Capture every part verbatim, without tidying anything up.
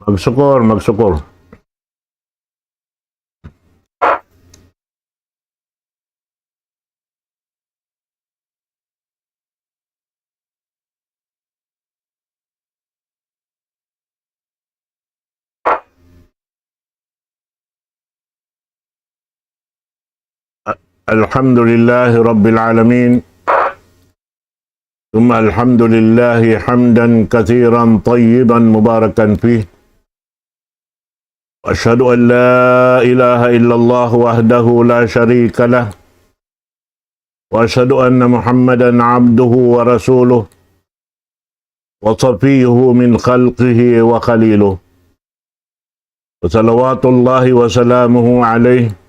Magsukul, magsukul. الحمد لله رب العالمين، ثم الحمد لله حمدا كثيرا طيبا مباركا فيه، وأشهد أن لا إله إلا الله وحده لا شريك له، وأشهد أن محمدا عبده ورسوله، وصفيه من خلقه وخليله، وصلوات الله وسلامه عليه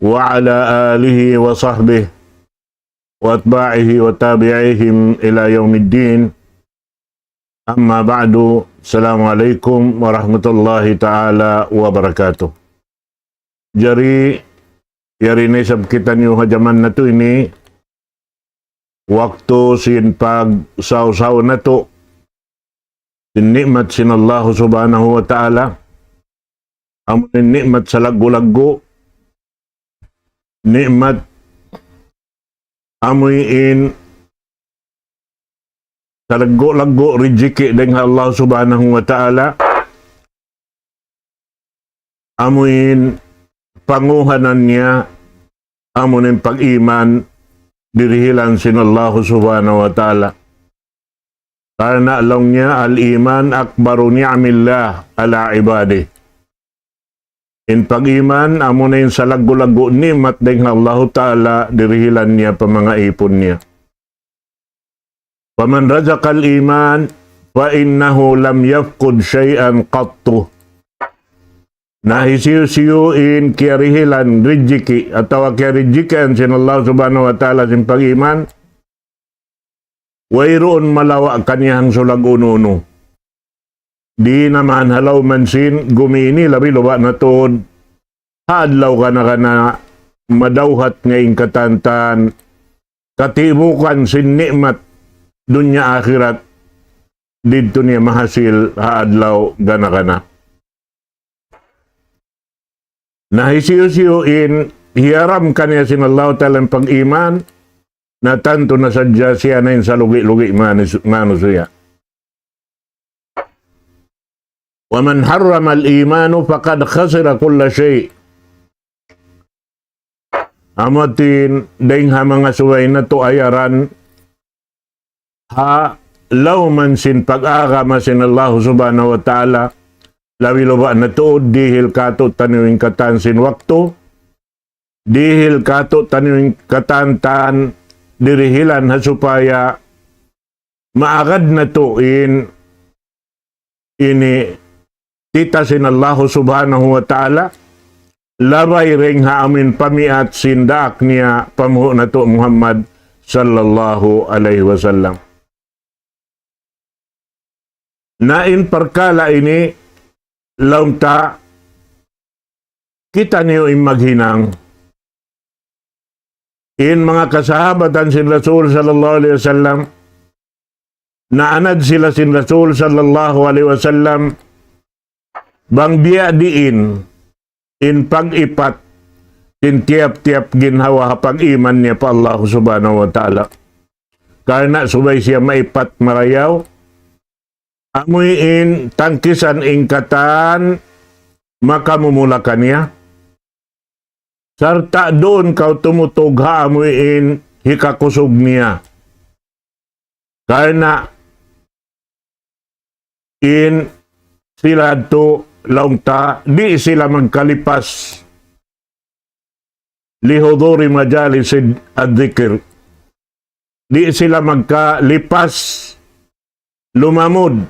وعلى آله وصحبه وأتباعه وتابعيهم إلى يوم الدين. أما بعد، السلام عليكم ورحمة الله تعالى وبركاته. Jari, yari na isab kitaniyu ha jaman natu' ini, waktu sin pagsawsaw natu' sin ni'mat sin Allah Subhanahu wa Ta'ala, amu in ni'mat salaggu'-laggu', ni'mat amu in salaggu'-laggu' rijiki' dayn ha Allah Subhanahu wa Ta'ala, amu in panguhanan niya, amu in pag-iman dirihilan sin Allah Subhanahu wa Ta'ala. Karna' laung niya, الإيمان أكبر نعم الله على عباده. In pag-iman, amu na in salaggu'-laggu' ni'mat dayn ha Allahu Ta'ala, dirihilan niya pa manga ipun niya. فمن رزق الإيمان فإنه لم يفقد شيئا قط. Na hisiyu-siyu in kiyarihilan rijiki' atawa kiyarijikian sin Allah Subhanahu wa Ta'ala sin pag-iman, wayruun malawa' kaniya hangsulag unu-unu. Di' na man ha lawm sin gumi ini labi-labi na tuud ha adlaw gana-gana madawhat nga in katan-katan katibukan sin ni'mat dunya akhirat didtu niya mahasil ha adlaw gana-gana. Na hisiyu-siyu in hiyaram kaniya sin Allahu Ta'ala in pag-iman, na tantu na sadja siya na in salugi'-lugi' manus-, manusiya'. ومن حرم الإيمان فقد خسر كل شيء. Amu in dayn ha manga subay natu' ayaran ha lawm sin pag-agama sin Allah Subhanahu wa Ta'ala, labi-labi na tuud dihil kātu'niyu in katan sin waktu, dihil kātu'niyu in katan-katan dirihilan ha supaya maagad natu' in ini tita sin Allah Subhanahu wa Ta'ala, labay dayn ha amu in pamiat sin daak niya pamuhu' natu' Muhammad sallallahu alayhi wasallam. Na in parkala' ini laung ta kitaniyu in maghinang. In manga kasahabatan sin Rasul sallallahu alayhi wasallam, naanad sila sin Rasul sallallahu alayhi wasallam, bang biya' diin in pag-ipat sin tiyap-tiyap ginhawa ha pag-iman niya pa Allah Subhanahu wa Ta'ala. Karna' subay siya maipat marayaw, amu in tangkisan in katan makamumula kaniya. Sarta' duun kaw tumutug ha amu in hikakusug niya. Karna' in sila tu laung ta, di' sila magkalipas. لحضور مجالس الذكر. Di' sila magkalipas lumamud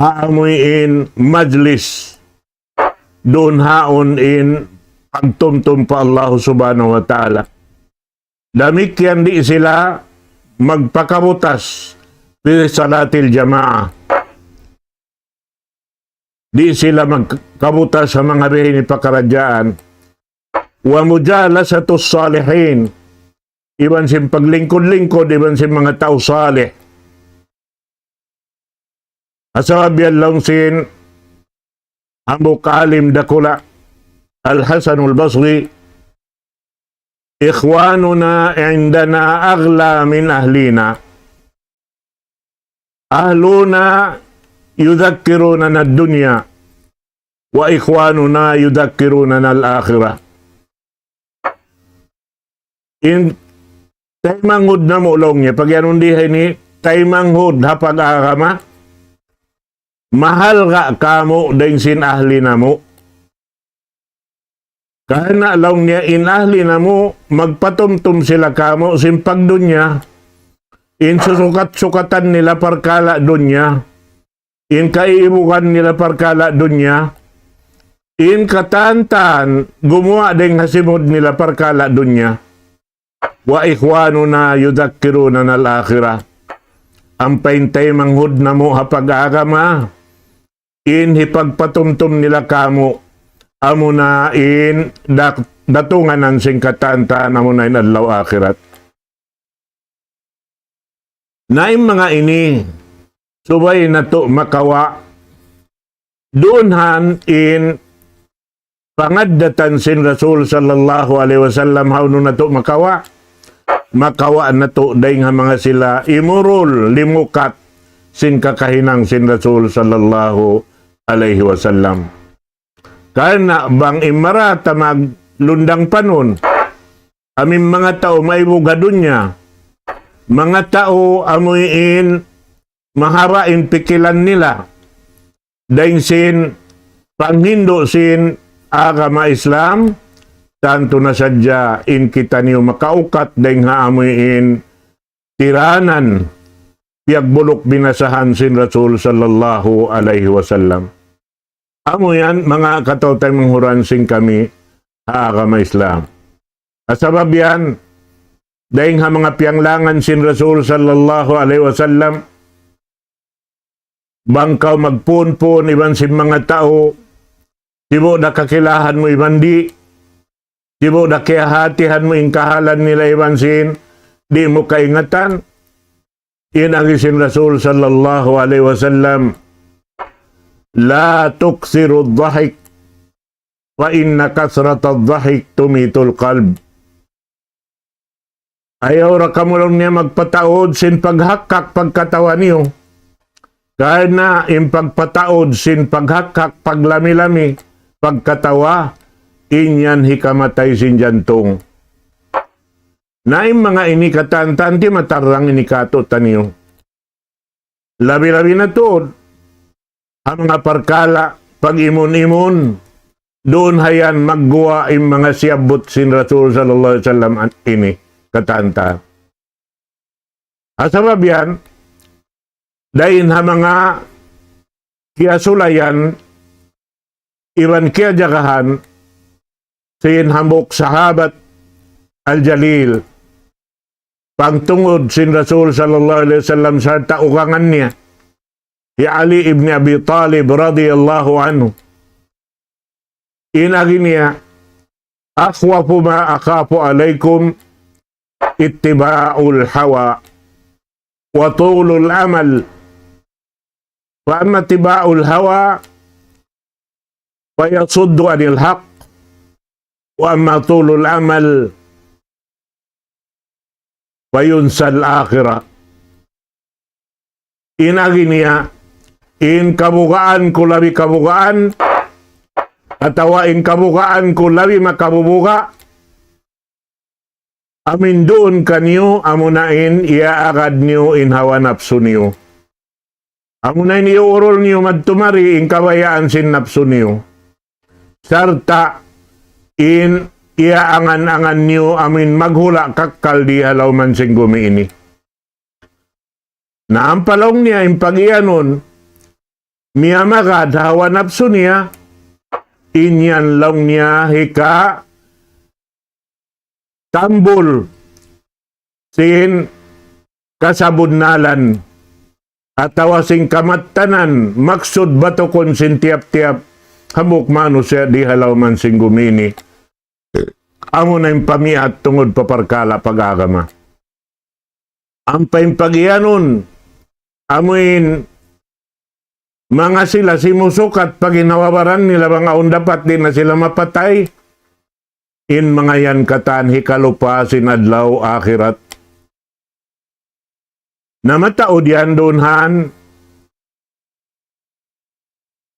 ha amu in majlis duun haun in pagtumtum pa Allah Subhanahu wa Ta'ala. Damikkiyan di' sila magpakabutas fi salatil jamaah. Di' sila magkabutas ha manga bihaini pakaradjaan. ومجالسة الصالحين. iban sin paglingkud-lingkud, iban sin manga tau salih. Asal biya' laung sin hambuuk alim dakula', Al-Hasanul Basri, إخواننا عندنا أغلى من أهلينا. أهلنا يذكروننا الدنيا، وإخواننا يذكروننا الآخرة. In taymanghud namu' laung niya, pag-iyanun di ha ini, taymanghud ha pag-agama, mahalga' kamu dayn sin ahli namu'. Karna' laung niya in ahli namu', magpatumtum sila kamu sin pagdunya, in susukat-sukatan nila parkala' dunya, in kaibugan nila parkala' dunya, in katan-katan gumuwa' dayn ha simud nila parkala' dunya. وإخواننا يذكروننا الآخرة. Ampa in taymanghud namu' ha pag-agama, in hipagpatumtum nila kamu', amuna in dak-, datunganan sin katan-katan, amuna in adlaw akhirat. Na in manga ini, subay natu' makawa', duun han in pangaddatan sin Rasul sallallahu alayhi wasallam, hawnu natu' makawa', makawa' natu' dayn ha manga sila imurul limukat sin kakahinang sin Rasul sallallahu alayhi wasallam. Karna' bang in mara ta maglundang panun, amu in manga tau maibug ha dunya, manga tau amuin mahaba' in pikilan nila dayn sin panghindu' sin agama Islam, tantu na sadja in kitaniyu makaukat dayn ha amuin tiranan piyagbuluk binasahan sin Rasul sallallahu alayhi wasallam. Amu yan, manga kataw-taymanghuran sin kami ha agama Islam. Sabab yan, dayn ha manga piyanglangan sin Rasul sallallahu alayhi wasallam, bang kaw magpunpun iban sin manga tau, sibu' da kakilahan mu iban di', sibu' da kiyahatihan mu in kahalan nila iban sin di' mu kaingatan. In agi sin Rasul sallallahu alayhi wasallam, لا تكثروا الضحك فإن كثرة الضحك تميت القلب. Ayaw da kamu laung niya magpataud sin paghakkak pagkatawa niyu. Karna' in pagpataud sin paghakkak, paglami-lami, pagkatawa, in yan hikamatay sin jantung. Na in manga ini katan-katan ti matarrang ini kātu'niyu. Labi-labi na tuud ha manga parkala' pag-imun-imun, duun ha yan magguwa' in manga siyabbut sin Rasul sallallahu alayhi wasallam an-, ini katan-katan. Sabab yan, dayn ha manga kiyasulayan iban kiyajagahan sin hambuuk sahabat al-jalil, pangtungud sin Rasul sallallahu alayhi wasallam sarta' ugangan niya, hi Ali ibn Abi Talib radiyallahu anhu. In agi niya, أخوف ما أخاف عليكم اتباع الهوى وطول الأمل، فأما اتباع الهوى فيصد عن الحق، وأما طول الأمل فينسى الآخرة. In agi niya, in kabugaan ku labi kabugaan, atawa in kabugaan ku labi makabubuga', amu in duun kaniyu, amuna in iyaagad niyu in hawa napsu niyu. Amuna in iyuurul niyu madtu mari in kabayaan sin napsu niyu. Sarta' in iyaangan-angan niyu amu in maghula' kakkal di ha lawm sin gumi ini. Na ampa laung niya in pag-iyanun, miyamagad ha hawa napsu niya, in yan laung niya hikatambul sin kasabunnalan atawa sin kamattanan, maksud batukun sin tiyap-tiyap hambuuk manusiya' di ha lawm sin gumi ini. Amu na in pamiat tungud pa parkala' pag-agama. Ampa in pag-iyanun, amu in manga sila simusukat pa ginhawa-baran nila bang awn dapat di' na sila mapatay, in manga yan katan hikalupa sin adlaw akhirat. Na mataud yan duun han,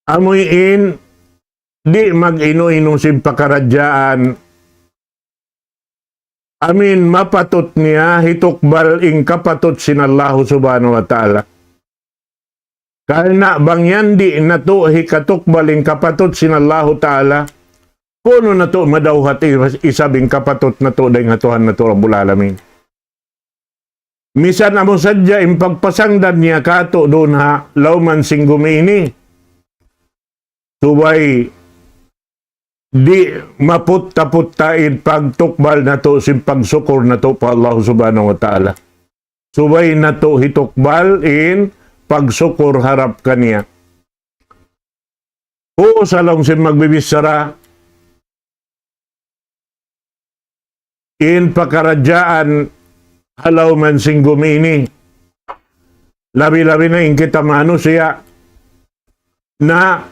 amu in di' mag-inu-inu sin pakaradjaan, amu in mapatut niya hitukbal in kapatut sin Allahu Subhanahu wa Ta'ala. Karna' bang yan di' natu' hikatukbal in kapatut sin Allahu Ta'ala, kunu' natu' madawhat i-, isab in kapatut natu' dayn ha Tuhan natu' Rabbul Alamin. Misan amu sadja in pagpasangdan niya kātu' duun ha lawman sin gumi ini, subay di' maputta-putta in pagtukbal natu' sin pagsukur natu' pa Allah Subhanahu wa Ta'ala. Subay natu' hitukbal in pagsukur harap kaniya. Uu, sa laung sin magbibichara, in pakaradjaan ha lawman sin gumi ini, labi-labi na in kita manusiya' na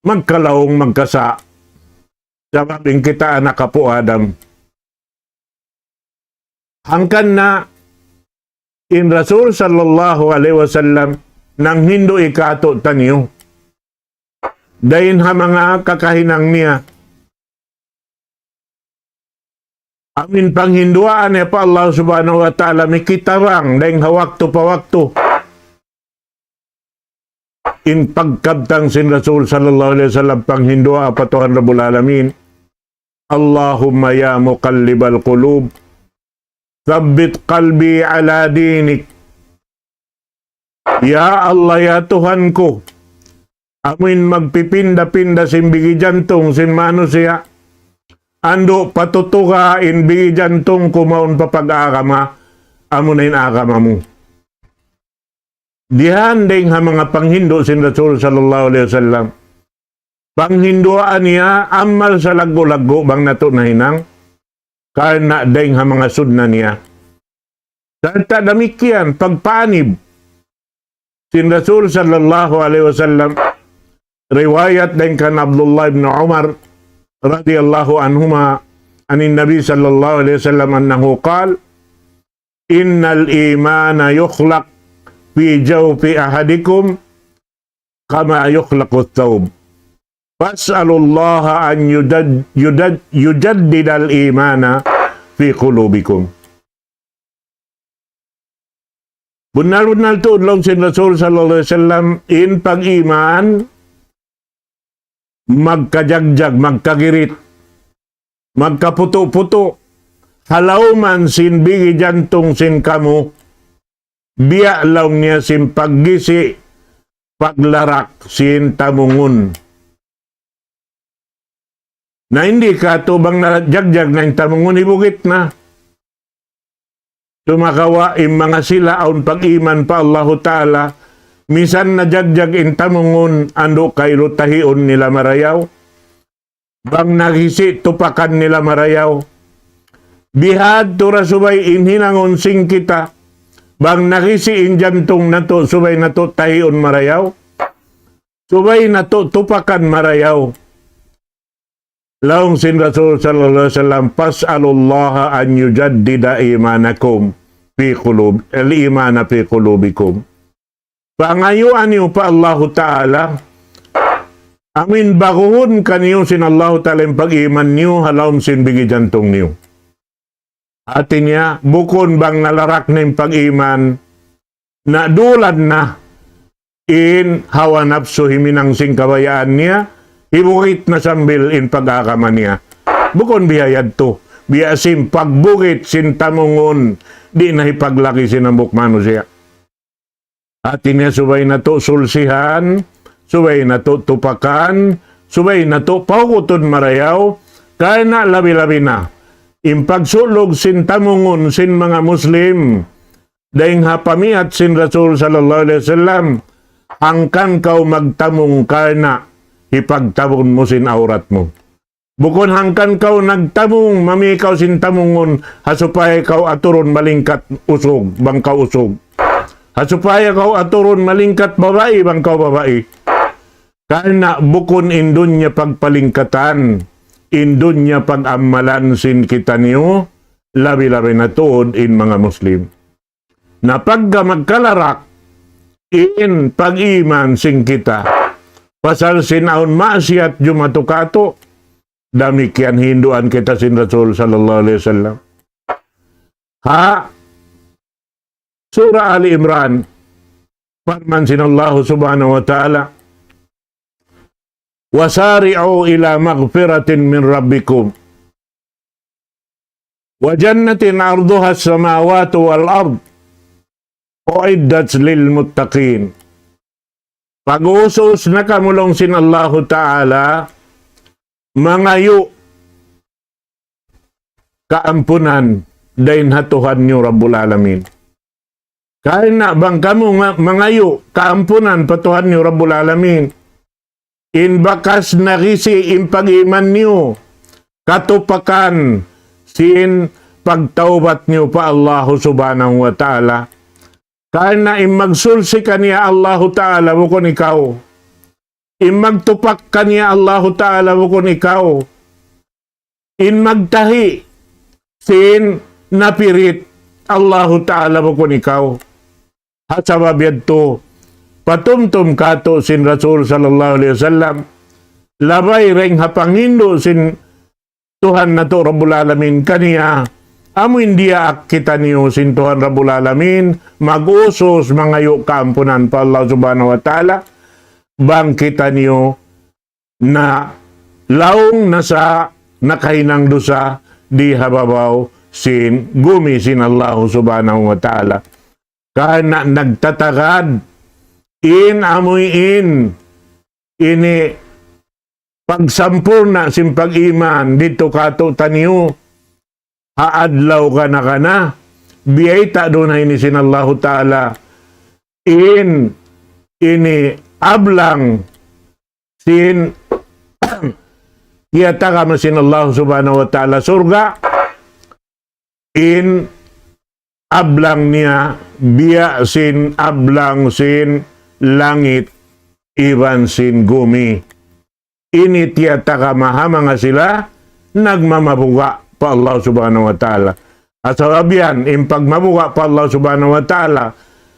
magkalaung magkasa'. Sabab in kita anak apu' Adam. Hangkan na in Rasul sallallahu alayhi wasallam nanghindu' kātu'niyu dayn ha manga kakahinang niya. Amu in panghinduwaa niya pa Allah Subhanahu wa Ta'ala, mikitabang dayn ha waktu pa waktu. In pagkabtang sin Rasul sallallahu alayhi wasallam panghinduwaa pa Tuhan Rabbul Alamin. اللهم يا مقلب القلوب ثبت قلبي على دينك. Ya Allah, ya Tuhan ku, amu in magpipinda-pinda sin bigi jantung sin manusiya', andu' patutuga in bigi jantung ku mawn pa pag-agama, amu na in agama mu. Dihan dayn ha manga panghindu' sin Rasul sallallahu alayhi wasallam. Panghinduwaa niya, amal salaggu'-laggu' bang natu' nahinang, karna' dayn ha manga sunna niya. Sarta' damikkiyan, pagpaanib sin Rasul sallallahu alayhi wasallam, riwayat dayn kan Abdullah ibn Umar radiyallahu anhuma, عن النبي صلى الله عليه وسلم أنه قال: إن الإيمان يخلق في جوف أحدكم كما يخلق الثوب، فاسألوا الله أن يجد-، يجد-، يجدد الإيمان في قلوبكم. Bunnal-bunnal tuud laung sin Rasul sallallahu alayhi wasallam, in pag-iman magkajagjag, magkagirit, magkaputu'-putu' ha lawman sin bigi jantung sin kamu, biya' laung niya sin paggisi' paglarak sin tamungun. Na, in di' kātu' bang najagjag na in tamungun, hibugit na. Sumagawa' in manga sila awn pag-iman pa Allahu Ta'ala, misan najagjag in tamungun, andu' kailu tahiun nila marayaw. Bang nagisi' tupakan nila marayaw. Bihadtu ra subay in hinangun sin kita. Bang nagisi' in jantung natu', subay natu' tahiun marayaw. Subay natu' tupakan marayaw. Laung sin Rasul sallallahu alayhi wasallam, فاسألوا الله أن يجدد إيمانكم في قلوب، الإيمان في قلوبكم. Pangayuan niyu pa Allahu Ta'ala, amu in baguhun kaniyu sin Allahu Ta'ala in pag-iman niyu ha lawm sin bigi jantung niyu. Hati niya, bukun bang nalarak na in pag-iman, na dulan na in hawa napsu himinang sin kabayaan niya, hibugit na sambil in pag-agama niya. Bukun biya' yadtu, biya' sin pagbugit sin tamungun, di' na hipaglaki sin hambuuk manusiya'. Hati niya subay natu' sulsihan, subay natu' tupakan, subay natu' pahugutun marayaw, karna' labi-labi na in pagsulug sin tamungun sin manga Muslim, dayn ha pamiyat sin Rasul sallallahu alayhi wasallam, hangkan kaw magtamung karna' hipagtabun mu sin awrat mu. Bukun hangkan kaw nagtamung, mami kaw sin tamungun, ha supaya kaw aturun malingkat usug, bang kaw usug. Ha supaya kaw aturun malingkat babai, bang kaw babai. Karna' bukun in dunya pagpalingkatan, in dunya pag-amalan sin kitaniyu, labi-labi na tuud in manga Muslim. Na pagka magkalarak in pag-iman sin kita, pasal sin awn maksiyat jumatu katu', damikkiyan hinduan kita sin Rasul sallallahu alayhi wasallam. Ha Surah Ali Imran, parman sin Allah subhanahu wa ta'ala, وسارعوا إلى مغفرة من ربكم وجنة عرضها السماوات والأرض أعدت للمتقين. Pag-us-us na kamu laung sin Allahu Ta'ala, mangayu' kaampunan dayn ha Tuhan niyu Rabbul Alamin. Karna' bang kamu nga-, mangayu' kaampunan pa Tuhan niyu Rabbul Alamin, in bakas nagisi in pag-iman niyu, katupakan sin pagtawbat niyu pa Allahu Subhanahu wa Ta'ala. Karna' in magsulsi kaniya Allahu Ta'ala bukun ikaw. In magtupak kaniya Allahu Ta'ala bukun ikaw. In magtahi' sin napirit Allahu Ta'ala bukun ikaw. Ha sabab yadtu, patumtum katu' sin Rasul sallallahu alayhi wasallam, labay dayn ha panghindu' sin Tuhan natu' Rabbul Alamin kaniya, amu in diyaak kitaniyu sin Tuhan Rabbul Alamin, mag-us-us mangayu' kaampunan pa Allah Subhanahu wa Ta'ala, bang kitaniyu nalaung na sa nakahinang dusa di ha babaw sin gumi sin Allah Subhanahu wa Ta'ala. Karna' nagtatagad in amuin ini pagsampurna' sin pag-iman didtu katu'taniyu ha adlaw kana-kana, biyayta' duun ha ini sin Allahu Ta'ala in ini ablang sin tiyatagama sin Allah Subhanahu wa Ta'ala surga', in ablang niya biya' sin ablang sin langit iban sin gumi. Ini tiyatagama ha manga sila nagmamabuga' pa Allah Subhanahu wa Ta'ala. Asal abiyan, in pagmabuga' pa Allah Subhanahu wa Ta'ala,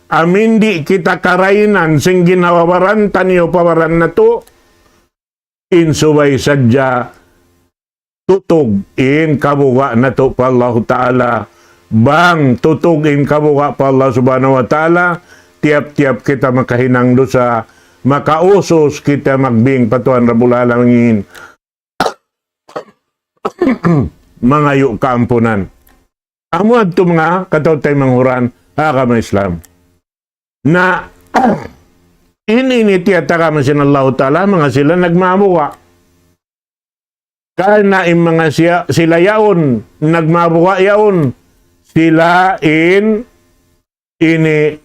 amin di' kita karainan sin ginhawa-baran taniyu pa baran natu', in subay sadja tutug in kabuga' natu' pa Allahu Ta'ala. Bang tutug in kabuga' pa Allah Subhanahu wa Ta'ala, tiyap-tiyap kita makahinang dusa, makaus-us kita magbing pa Tuhan Rabbul Alamin. Mangayu' kaampunan. Amu yadtu manga kataw-taymanghuran ha agama Islam. Na in ini tiyatagama sin Allahu Ta'ala, manga sila nagmabuga'. Karna' in manga siya, sila yaun, nagmabuga' yaun, sila in ini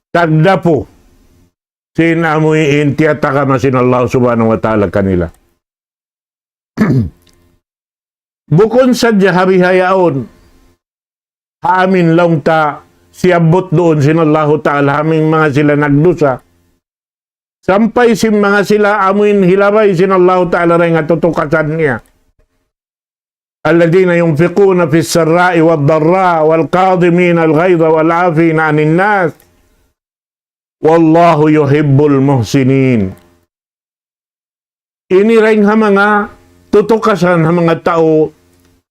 tagdapu sin amuin tiyatagama sin Allah Subhanahu wa Ta'ala kanila. Bukun sadja ha bihaun, ha amin laung ta siyabbut duun sin Allahu Ta'ala, ha amin manga sila nagdusa. Sampay sin manga sila amuin hilabay sin Allahu Ta'ala dayn ha tutukasan niya. الذين ينفقون في السراء والضراء والكاظمين الغيظ والعافين عن الناس والله يحب المحسنين. Ini dayn ha manga tutukasan ha manga tau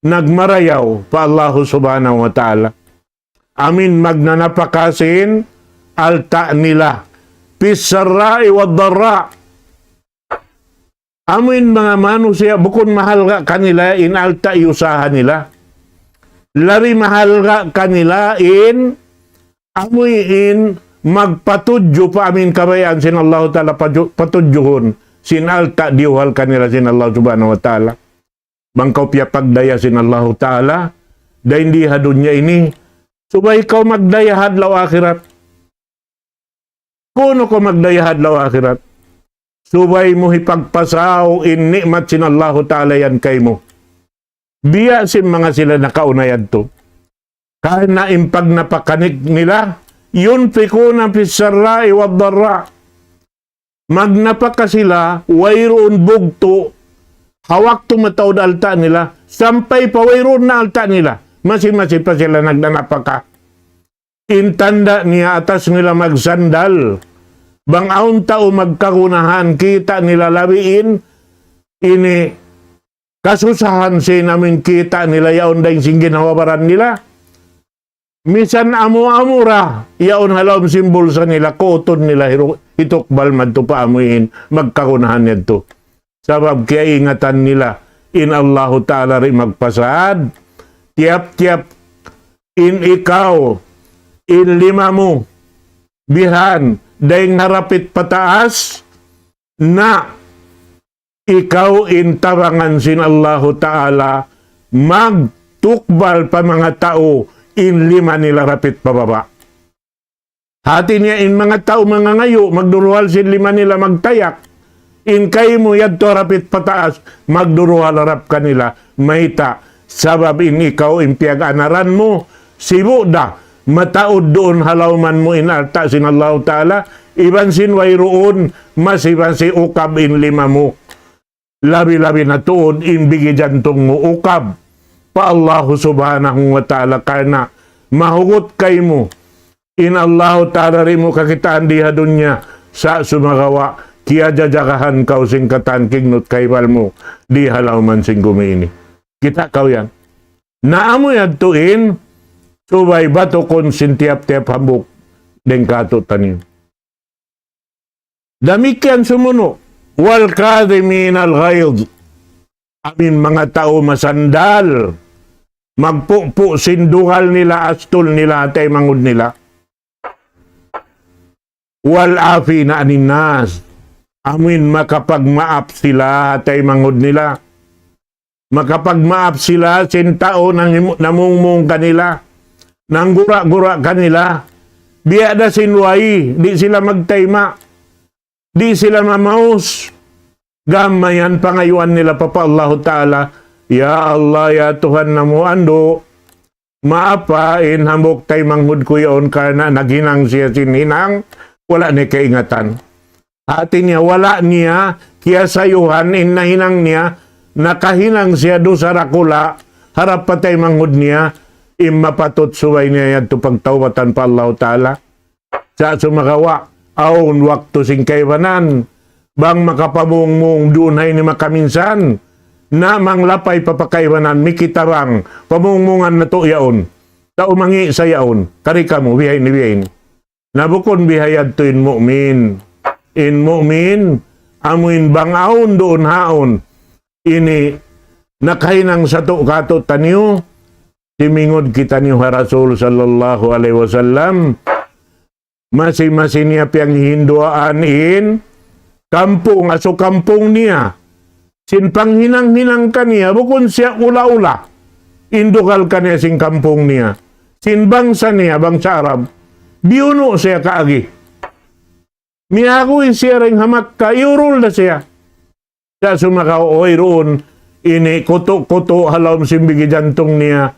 nagmarayaw pa Allahu Subhanahu wa Ta'ala. Amin magnanapaka sin alta' nila. في السراء والضراء. Amuin manga manusiya' bukun mahalga' kanila in alta' iyusaha nila. Labi mahalga' kanila in amuin magpatudju pa amin kabayaan sin Allahu Ta'ala paju-, patudjuhun sin alta' diyuhal kanila sin Allah Subhanahu wa Ta'ala. Bang kaw piyapagdaya sin Allahu Ta'ala, dayn di ha dunya ini, subay kaw magdaya ha adlaw akhirat. Kunu' kaw magdaya ha adlaw akhirat. Subay mu hipagpasaw in ni'mat sin Allahu Ta'ala yan kaymu. Biya' sin manga sila nakauna yadtu. Karna' in pagnapaka nila, ينفقون في السراء والضراء. Magnapaka sila, wayruun bugtu', ha waktu mataud alta' nila, sampay pa wayruun na alta' nila. Masi-masi pa sila nagnanapaka. In tanda' niya atas nila magsandal. Bang awn tau magkagunahan, kita' nila labi in, ini kasusahan sin amu in kita' nila yaun dayn sin ginhawa-baran nila. Misan amu-amu ra, yaun ha lawm sin bulsa nila, kuutun nila, hiru-, hitukbal madtu pa amu in magkagunahan yadtu. Sabab kiyaingatan nila, in Allahu Ta'ala di' magpasad, tiyap-tiyap in ikaw, in lima mu, bihan, dayn ha rapit pataas, na ikaw in tabangan sin Allahu Ta'ala, magtukbal pa manga tau, in lima nila rapit pababa'. Hati niya in manga tau mangangayu', magduruhal sin lima nila magtayak. In kaymu yadtu harap pataas, magduruhal harap kanila, mayta', sabab in ikaw in piyag-anaran mu, sibu' da, mataud duun ha lawman mu in alta' sin Allahu Ta'ala, iban sin wayruun, masi-masi ukab in lima mu. Labi-labi na tuud in bigi jantung mu ukab pa Allahu Subhanahu wa Ta'ala, karna' mahugut kaymu in Allahu Ta'ala di' mu kakitaan di ha dunya, sa' sumagawa' kiyajajagahan kaw sin katan kignut kaybal mu di ha lawman sin gumi ini. Kita' kaw yan. Na amu yadtu in subay batukun sin tiyap-tiyap hambuuk dayn kātu'niyu. Damikkiyan sumunu', والكاظمين الغيظ. Amu in manga tau masandal, magpupu' sin dugal nila, astul nila, ha taymanghud nila. والعافين عن الناس. Amu in makapagmaap sila, ha taymanghud nila. Makapagmaap sila sin tau nang himu-, namungmung kanila, nanggura-gura kanila. Biya' da sin way, di' sila magtayma', di' sila mamaus. Gam mayan pangayuan nila pa, pa Allahu Ta'ala, "Ya Allah, ya Tuhan namu', andu', maapa in hambuuk taymanghud ku yaun karna' naghinang siya sin hinang, wala' niya kaingatan." Hati niya, wala' niya kiyasayuhan in nahinang niya, nakahinang siya dusa dakula', harap pa taymanghud niya, in mapatut subay niya yadtu pagtawbatan pa Allahu Ta'ala. Sa' sumagawa', awn waktu sin kaibanan, bang makapamungmung duun ha ini makaminsan, na manglapay pa pakaibanan, mikitabang, pamungmungan natu' yaun. Tau mangi' sa yaun, kari kamu, bihaini, bihaini. Na bukun bihayadtu in mu'min. In mu'min, amu in bang awn duun haun. Ini nakahinang satu' kātu'niyu, timingud kitaniyu ha Rasul sallallahu alayhi wasallam, masi-masi niya piyanghinduwaan in kampung, asu kampung niya. Sin panghinang-hinang kaniya, bukun siya ula-ula. In dugal kaniya sin kampung niya. Sin bangsa niya, bangsa Arab. Biyunu' siya kaagi. Miyaguy siya dayn ha Makkah, iyurul da siya. Sa' sumagawa' wayruun ini kutu'-kutu' ha lawm sin bigi jantung niya.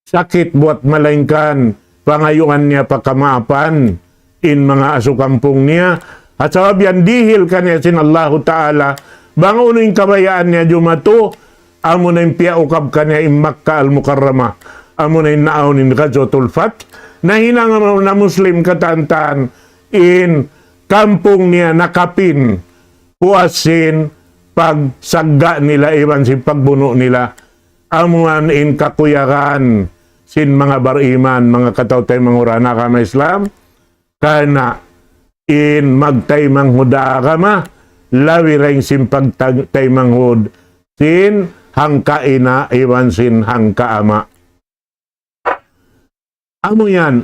Sakit buat malaingkan pangayuan niya pa kamaapan in manga asu kampung niya. Ha sabab yan dihil kaniya sin Allahu Ta'ala. Bang unu in kabayaan niya jumatu, amuna in piyaukab kaniya in Makkah Al-Mukarramah. Amuna in naawn in Ghazwatul Fath. Nahinang na Muslim katan-katan in kampung niya nakapin. Puas sin pagsagga' nila iban sin pagbunu' nila. Amuan in kakuyagan sin manga bariman, manga kataw-taymanghuran agama Islam, karna' in magtaymanghud ha agama, labi dayn sin pagtaymanghud sin hangka ina' iban sin hangka ama'. Amu yan.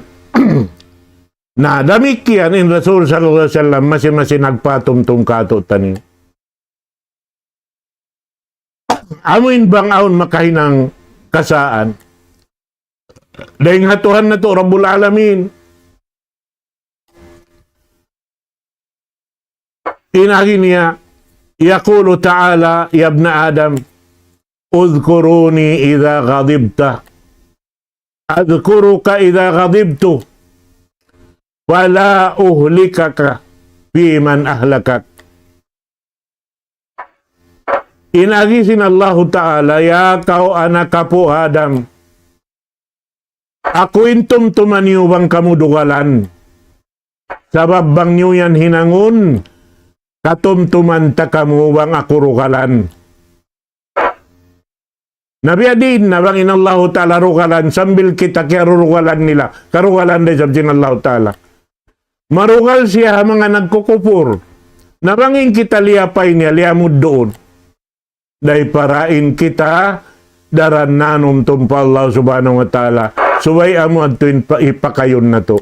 Na damikkiyan in Rasul sallallahu alayhi wasallam masi-masi nagpatumtum kātu'niyu. Amu in bang awn makahinang kasaan dayn ha Tuhan natu' Rabbul Alamin. In agi niya, يقول تعالى: يا ابن آدم، اذكرني إذا غضبت، أذكرك إذا غضبت، فلا أهلكك فيمن أهلكك. In agi sin Allahu Ta'ala, ya kaw anak apu' Adam, aku in tumtuma niyu bang kamu dugalan. Sabab bang niyu yan hinangun, katumtuman ta kamu bang aku rugalan. Na biya' diin na bang in Allahu Ta'ala rugalan, sambil kita kiyarurugalan nila, karugalan da isab sin Allahu Ta'ala. Marugal siya ha manga nagkukupur. Na bang in kita liyapay niya, liyamud duun. Dayn para in kita daran nanum tumpa Allah Subhanahu wa Ta'ala. Subay amu adtu in pa-, ipakayun natu'.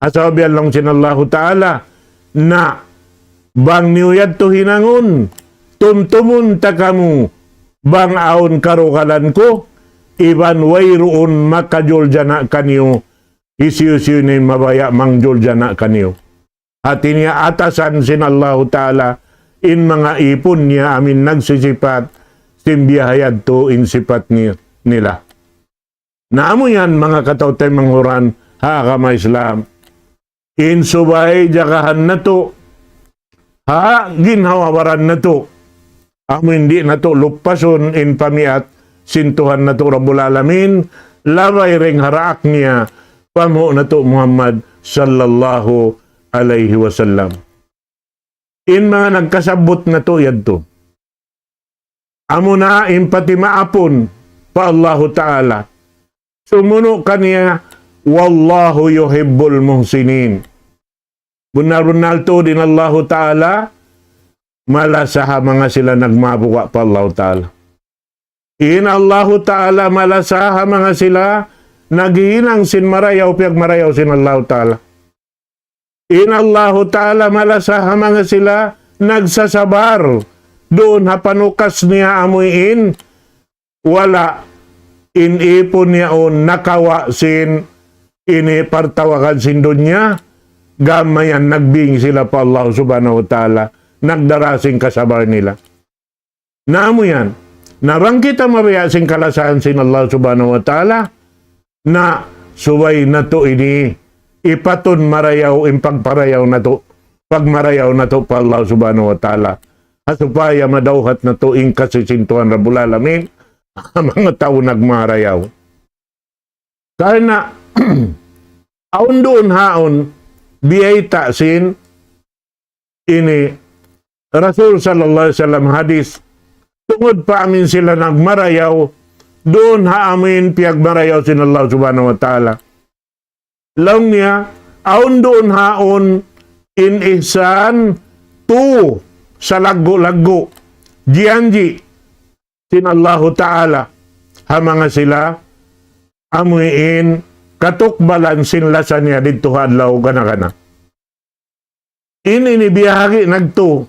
Asa biya' laung sin Allahu Ta'ala, na bang niyu yadtu hinangun, tumtumun ta kamu, bang awn karugalan ku, iban wayruun makajuljana' kaniyu, hisiyu-siyu in mabaya' mangjuljana' kaniyu. Hati niya atasan sin Allahu Ta'ala, in manga ipun niya amin nagsisipat, sin biya' ha yadtu in sipat ni-, nila. Na amu yan manga kataw-taymanghuran ha agama Islam. In subay jagahan natu', ha ginhawa-baran natu'. Amu in di' natu' lupasun in pamiyat sin Tuhan natu' Rabbul Alamin, labay dayn ha daak niya, panghu' natu' Muhammad sallallahu alayhi wasallam. In manga nagkasabbut natu' yadtu. Amuna in pati maapun pa Allahu Ta'ala. Sumunu' kaniya, والله يحب المحسنين. Bunnal-bunnal tuud in Allahu Ta'ala, malasa ha manga sila nagmabuga' pa Allahu Ta'ala. In Allahu Ta'ala malasa ha manga sila naghihinang sin marayaw, piyagmarayaw sin Allahu Ta'ala. In Allahu Ta'ala malasa ha manga sila nagsasabar duun ha panukas niya amuin wala' in ipun niya yaun nakawa' sin ini partawagan sin dunya, gam mayan nagbing sila pa Allah Subhanahu wa Ta'ala, nagdara sin kasabar nila. Na amu yan. Na bang kita mabaya' sin kalasahan sin Allah Subhanahu wa Ta'ala, na subay natu' ini, ipatun marayaw, in pagparayaw natu', pagmarayaw natu' pa Allah Subhanahu wa Ta'ala. Ha supaya madawhat natu' in kasi sin Tuhan Rabbul Alamin, ha manga tau nagmarayaw. Karna', awn duun haun, biyayta' sin ini Rasul sallallahu alayhi wasallam hadith, tungud pa amin sila nagmarayaw, duun ha amin piyagmarayaw sin Allah Subhanahu wa Ta'ala. Laung niya, awn duun haun in ihsan tu salaggu'-laggu', jiyanji' sin Allahu Ta'ala, ha manga sila, amuin katukbalan sin lasa niya didtu ha adlaw gana-gana. In ini biyahagi' nagtu,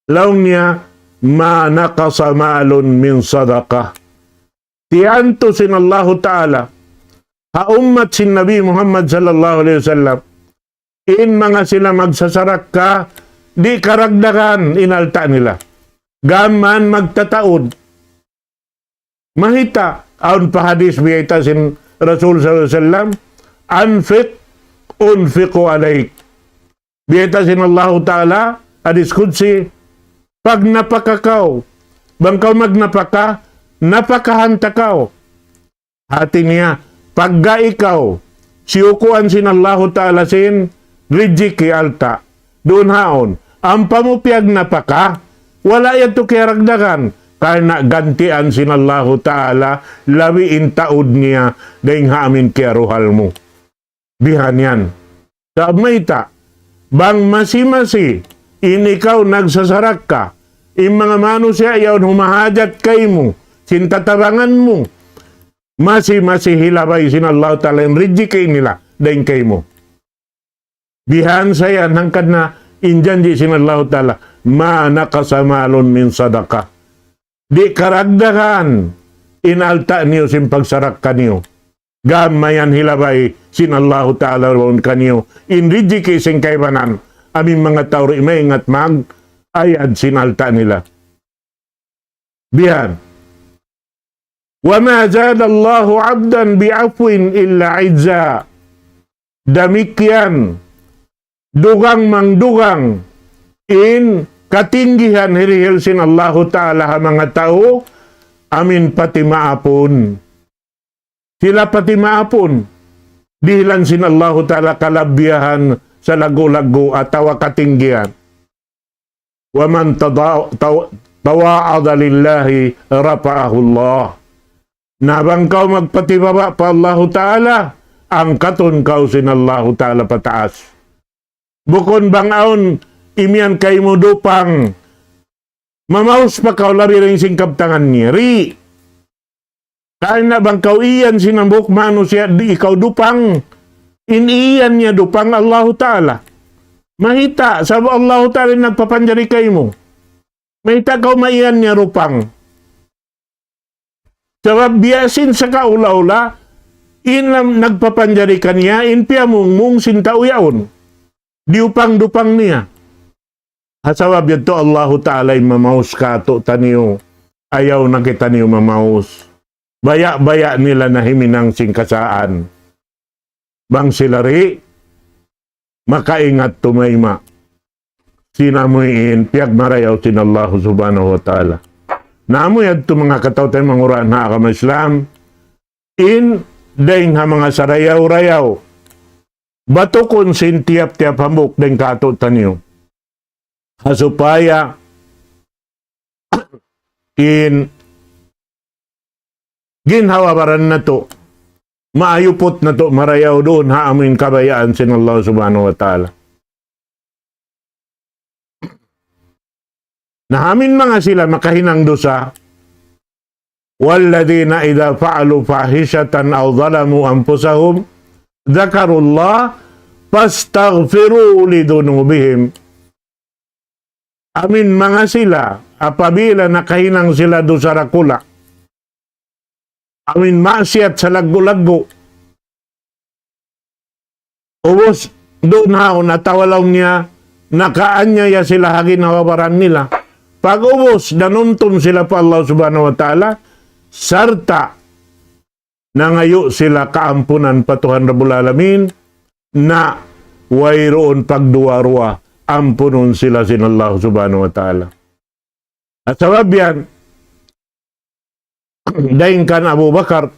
laung niya, ما نقص مال من صدقة. Tiyantu sin Allahu Ta'ala, ha ummat sin Nabi Muhammad sallallahu alayhi wasallam, in manga sila magsasarakka, di' karagdagan in alta' nila. Gam mayan magtataud. Mayta', awn pa hadith biyayta' sin Rasul sallallahu alayhi wasallam, أنفق أنفق عليك. Biyayta' sin Allahu Ta'ala, hadith qudsi, pagnapaka kaw, bang kaw magnapaka, napakahan ta kaw. Hati niya, pagga ikaw, siyukuan sin Allahu Ta'ala sin rijiki alta'. Duun haun, ampa mu piyagnapaka, wala' yadtu kiyaragdagan, karna' gantian sin Allahu Ta'ala, labi in taud niya, dayn ha amin kiyaruhal mu. Bihan yan. Sabab mayta', bang masi-masi, in ikaw nagsasarakka, in manga manusiya' yaun humahajat kaymu, sin tatabangan mu, masi-masi hilabay sin Allahu Ta'ala in rijiki nila, dayn kaymu. Bihan sa yan hangkan na in janji' sin Allahu Ta'ala, ما نقص مال من صدقة. Di' karagdagan in alta' niyu sin pagsarakka niyu. Gam mayan hilabay sin Allahu Ta'ala duun kaniyu in rijiki sin kaibanan. Amin manga tau di' maingat mag ayad sin alta' nila. Bihan. وما زاد الله عبدا بعفو إلا عزا. Damikkiyan, dugang mangdugang in katinggihan hirihil sin Allahu Ta'ala ha manga tau, amin pati maapun. Sila pati maapun. Dihilan sin Allahu Ta'ala kalabihan salaggu'-laggu' atawa katinggihan. ومن تضا-، تو-، تواضع لله رفعه الله. Na bang kaw magpatibaba' pa Allahu Ta'ala, angkatun kaw sin Allahu Ta'ala pataas. Bukun bang awn imiyan kaymu dupang, mamaus pa kaw labi dayn sin kabtangan niya. Di'. Karna' bang kaw iyan sin hambuuk manusiya', di' ikaw dupang. In iyan niya dupang Allahu Ta'ala. Mayta', sabab Allahu Ta'ala in nagpapanjari kaymu. Mayta' kaw maiyan niya dupang. Sabab biya' sin sakaula-ula, in lam-, nagpapanjari kaniya, in piyamungmung sin tau yaun. Diyupang-dupang niya. Ha sabab yadtu Allahu Ta'ala in mamaus kātu'niyu. Ayaw na kitaniyu mamaus. Baya'-baya' nila na himinang sin kasaan. Bang sila di' makaingat tumayma'. Sin amu in piyagmarayaw sin Allahu Subhanahu wa Ta'ala. Na amu yadtu manga kataw-taymanghuran ha agama Islam. In dayng ha manga sarayaw-rayaw. Batukun sin tiyap-tiyap hambuuk dayng kātu'niyu. Ha supaya in ginhawa-baran natu', maayuput natu', marayaw duun ha amuin kabayaan sin Allah Subhanahu wa Ta'ala. Na amuin manga sila makahinang dusa, والذين إذا فعلوا فاحشة أو ظلموا أنفسهم ذكروا الله فاستغفروا لذنوبهم. Amuin manga sila, apabila nakahinang sila dusa dakula'. Amuin maksiyat salaggu'-laggu'. Ubus duun haun atawa laung niya, nakaanyaya sila ha ginhawa-baran nila. Pag'ubus, nanumtum sila pa Allah Subhanahu wa Ta'ala, sarta' nangayu' sila kaampunan pa Tuhan Rabbul Alamin, na wayruun pagduwa-ruwa, ampunun sila sin Allah Subhanahu wa Ta'ala. At sabab yan, dayn kan Abu Bakar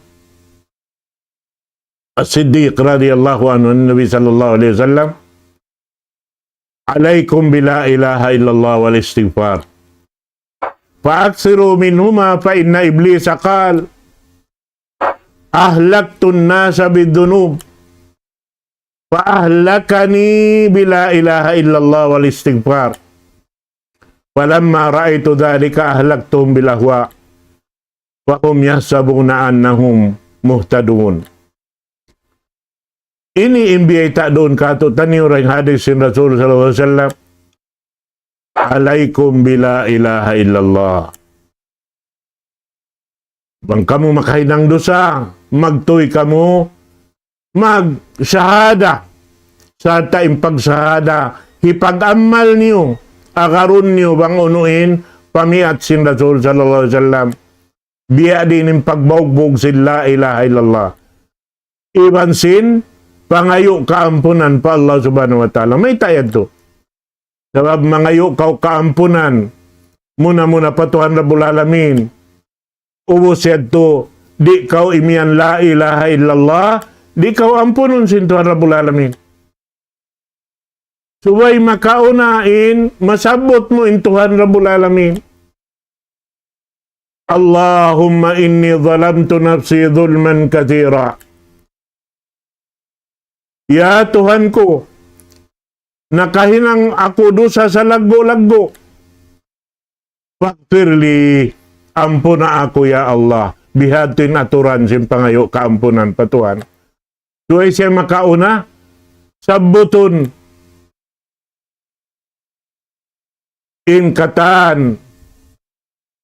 As-Siddiq radiyallahu anhu, Nabi sallallahu alayhi wasallam, عليكم بلا إله إلا الله والاستغفار. فأكثروا منهما فإن إبليس قال: أهلكت الناس بالذنوب فأهلكني بلا إله إلا الله والاستغفار. فلما رأيت ذلك أهلكتهم بالأهواء فهم يحسبون أنهم مهتدون. Ini in biyayta' duun kātu'niyu dayn hadis sin Rasul sallallahu alayhi wasallam. عليكم بلا إله إلا الله. Bang kamu makahinang dusa, magtuy kamu magsahada. Sarta' in pagsahada, hipag-amal niyu, agarun niyu bang unu in pamiyat sin Rasul sallallahu alayhi wasallam. Biya' diin in pagbugbug sin la ilaha illallah. Iban sin pangayu' kaampunan pa Allah Subhanahu wa Ta'ala. Mayta' yadtu? Sabab mangayu' kaw kaampunan, muna-muna pa Tuhan Rabbul Alamin. Ubus yadtu, di' kaw imiyan la ilaha illallah, di' kaw ampunun sin Tuhan Rabbul Alamin. Subay makauna in masabbut mu in Tuhan Rabbul Alamin. اللهم إني ظلمت نفسي ظلما كثيرا. Ya Tuhan ku, nakahinang aku dusa salaggu'-laggu'. فاغفر لي, ampuna aku ya Allah. Bihadtu in aturan sin pangayu' kaampunan pa Tuhan. Subay siya makauna, sabbutun in katan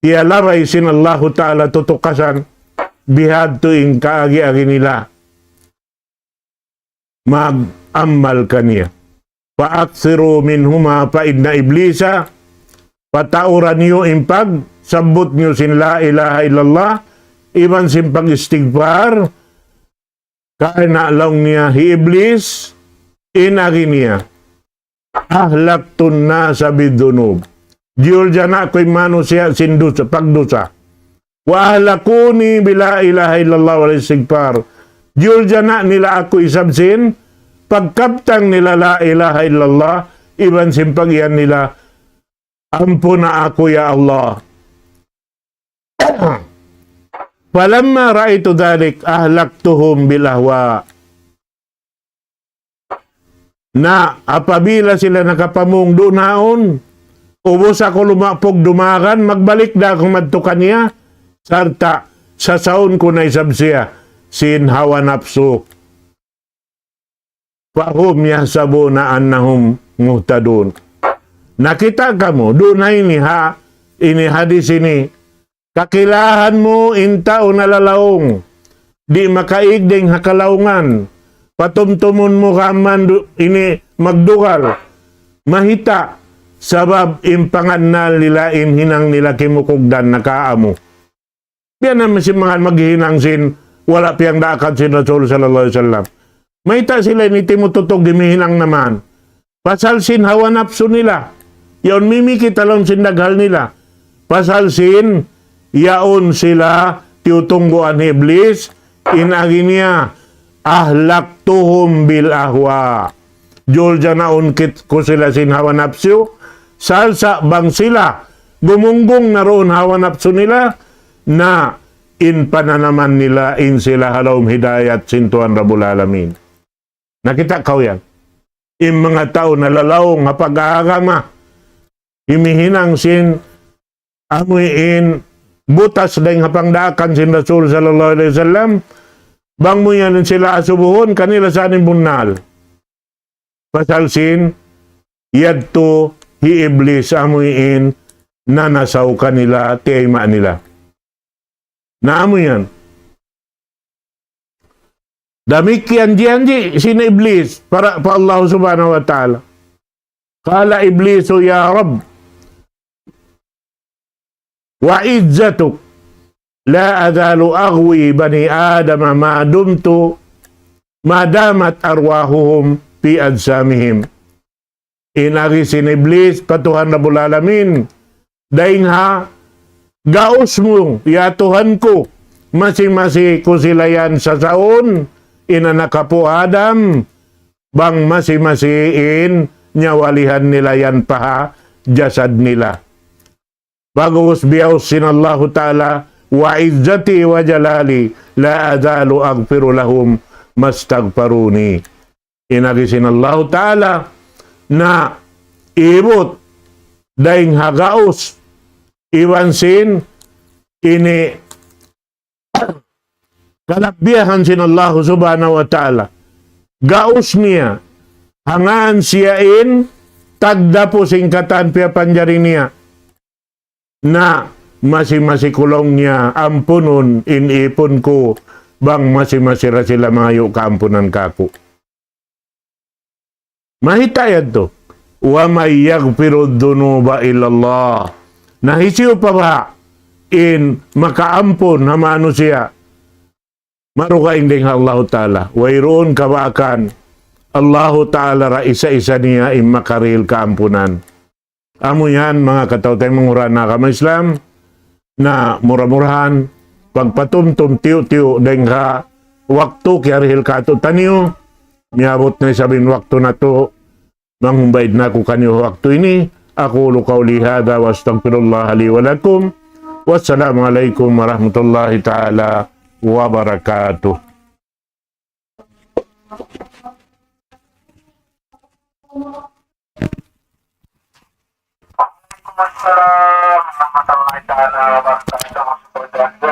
tiyalabay sin Allahu Ta'ala tutukasan, bihadtu in kaagi-agi nila mag-amal kaniya. فأكثروا منهما فإن إبليس Patauran niyu in pagsabbut niyu sin la ilaha illallah, iban sin pag-istighfar, karna' laung niya hi Iblis, in agi niya, أهلكت الناس بالذنوب. Diyulja na aku in manusiya' sin dusa, pagdusa. وأهلكوني بلا إله إلا الله والاستغفار. Diyulja na nila aku isab sin pagkabtang nila la ilaha illallah, iban sin pag-iyan nila, "Ampuna aku, ya Allah." فلما رأيت ذلك أهلكتهم بالأهواء. Na apabila sila nakapamung duun, ubus aku lumapug dumagan, magbalik da aku madtu kaniya, sarta' sasaun ku na isab siya sin hawa napsu. فهم يحسبون أنهم مهتدون. Nakita' kamu, duun na ini ha, ini hadis ini. Kakilahan mu in tau nalalaung, di' makaig dayn ha kalaungan. Patumtumun mu kaman du-, ini magdugal. Mahita', sabab in pangannal nila in hinang nila kimukugdan na kaamu. Biya' na masi manga maghihinang sin, wala' piyagdaakan sin Rasul sallallahu alayhi wasallam. Mayta' sila ini timututug himihinang na man. Pasal sin hawa napsu nila. Yaun mimikit ha lawm sin daghal nila. Pasal sin, yaun sila tiyutungguan hi Iblis, in agi niya, أهلكتهم بالأهواء. Diyulja na ungkit ku sila sin hawa napsu, sarta' bang sila gumunggung na duun hawa napsu nila, na in pananaman nila in sila ha lawm hidayat sin Tuhan Rabbul Alamin. Nakita' kaw yan. In manga tau nalalaung ha pag-agama, himihinang sin amuin butas dayn ha pangdaakan sin Rasul sallallahu alayhi wasallam, bang mu yan sila asubuhun, kanila sa in bunnal. Pasal sin, yadtu hi Iblis amuin nanasaw kanila, tiyayma' nila. Na amu yan. Damikkiyan janji' sin Iblis para pa Allah Subhanahu wa Ta'ala. قال إبليس يا رب وعزتك لا أزال أغوي بني آدم ما دمت، ما دامت أرواحهم في أجسامهم. In agi sin Iblis pa Tuhan Rabbul Alamin, dayn ha gaus mu, ya Tuhan ku, masi-masi ku sila yan sasaun, in anak apu' Adam, bang masi-masi in nyawalihan nila yan pa ha jasad nila. Pag'ubus biyaus sin Allahu Ta'ala, وعزتي وجلالي لا أزال أغفر لهم ما استغفروني. In agi sin Allahu Ta'ala, na ibut dayn ha gaus iban sin ini kalabbihan sin Allahu Subhanahu wa Ta'ala. Gaus niya, hangkan siya in tagdapu sin katan piyapanjari niya. Na masi-masi ku laung niya ampunun in ipun ku, bang masi-masi ra sila mangayu' kaampunan kāku'. Mahita' yadtu. ومن يغفر الذنوب إلا الله. Na hisiyu pa ba in makaampun ha manusiya'? Marugaing dayn ha Allahu Ta'ala. Wayruun kabaakan. Allahu Ta'ala ra isa-isa niya in makarihil kaampunan. Amu yan, manga kataw-taymanghuran ha agama Islam, na mura-murahan, pagpatumtum tiyu'-tiyu' dayn ha waktu kiyarihil kātu'niyu, miyabut na isab in waktu natu', manghumbay na aku kaniyu waktu ini. أقول قولي هذا وأستغفر الله لي ولكم. والسلام عليكم ورحمة الله تعالى وبركاته. وعليكم السلام ورحمة الله تعالى وبركاته.